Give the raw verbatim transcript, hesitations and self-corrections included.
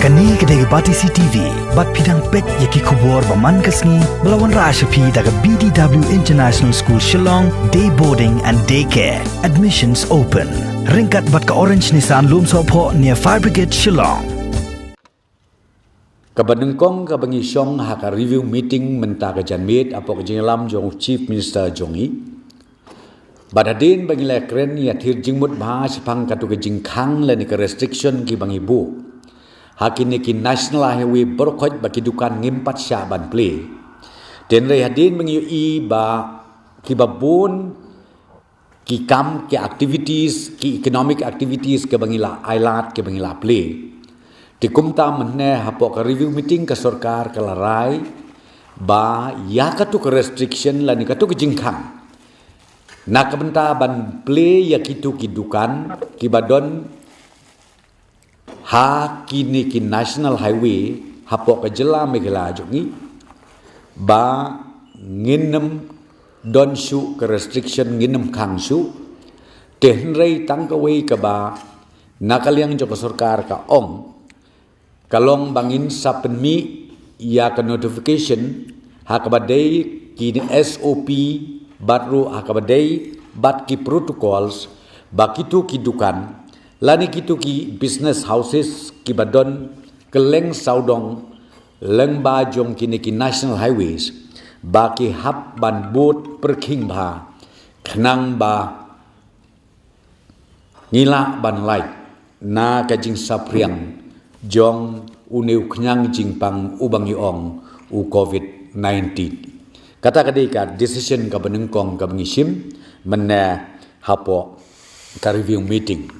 Kane ka dei ka Batesi T V, bad phi dang peit ïa ki khubor ba man ka sngi, ba la wanrah sha phi da ka B D W International School Shillong, Day Boarding and Day Care. Admissions open. Ryngkat bad ka Orange Nissan Lumsohphoh near Fire Brigade Shillong. Kaba nyngkong kaba ngi shong ha ka review meeting mynta ka janmiet hapoh ka jingïalam jong u Chief Minister jong ngi. Bad hadien ba ngi la kren ïathir jingmut bha shaphang katto ka jingkhang lane ka restriction kiba ngi buh ha kine ki national highway baroh khoit ba ki dukan ngim pat shah ban plie. Te hynrei hadien ba ngi ïohi ba kiba bun ki kam, ki activities, ki economic activities kiba ngi la ailad, kiba ngi la plie. Te kumta mynne hapoh ka review meeting ka sorkar ka la rai ba ïa katto ka restriction lane katto ka jingkhang na ka bynta ban plie ïa kito ki dukan kiba don ha kine ki national highway hapoh ka jylla Meghalaya jong ngi, ba ngin ym don shuh ka restriction, ngin ym khang shuh. Te hynrei tang kawei kaba na ka liang jong ka sorkar ka ong, ka long ba ngin sa pynmih ïa ka notification ha kaba dei ki S O P bad ruh ha kaba dei bad ki protocols ba kito ki dukan lane kito ki business houses kiba don kylleng sawdong lyngba jong kine ki national highways ba ki hap ban bud pyrkhing bha khnang ba ngi lah ban lait na ka jingsaphriang jong une u khñiang jingpang uba ngi ong u covid nineteen. Kata ka dei ka decision kaba nyngkong kaba ngi shim mynne hapoh ka review meeting.